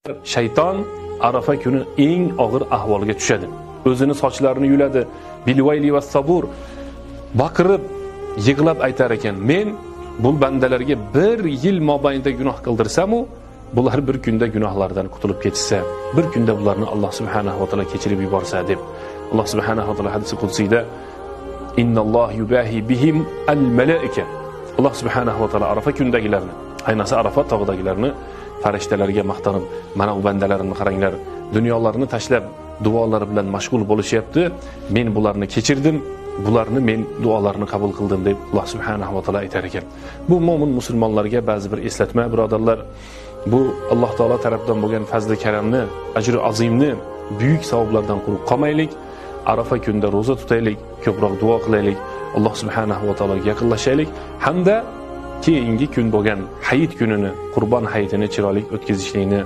Shayton Arafa kuni eng og'ir ahvolga tushadi. O'zini sochlarini yuladi, bilvayli va sabur baqirib yig'lab aytar ekan: men bu bandalarga bir yil mobaynida gunoh qildirsam-u, bular bir kunda gunohlardan qutulib ketishsa, bir kunda bularni Alloh subhanahu va taolo kechirib yuborsa deb. Alloh subhanahu va taolo hadisi qudsiyda innalloh yubahi bihim al malaika. Alloh subhanahu va taolo Arafa kundagilarni, ayniqsa Arafat tog'idagilarni farishtalarga maqtanib, mana bu bandalarimni qaranglar, dunyolarini tashlab duolari bilan mashg'ul bo'lishyapti, men bularni kechirdim, bularni men duolarini qabul qildim deb Alloh subhanahu va taolo aytar ekan. Bu mo'min musulmonlarga ba'zi bir eslatma, birodarlar. Bu Alloh taolo tarafidan bo'lgan fazli karamni, ajri azimni, buyuk savoblardan quruq qolmaylik. Arafa kunida ro'za tutaylik, ko'proq duo qilaylik, Alloh subhanahu va taologa yaqinlashaylik hamda keyingi kun bo'lgan hayit kunini, Qurbon hayitini chiroyli o'tkazishlikni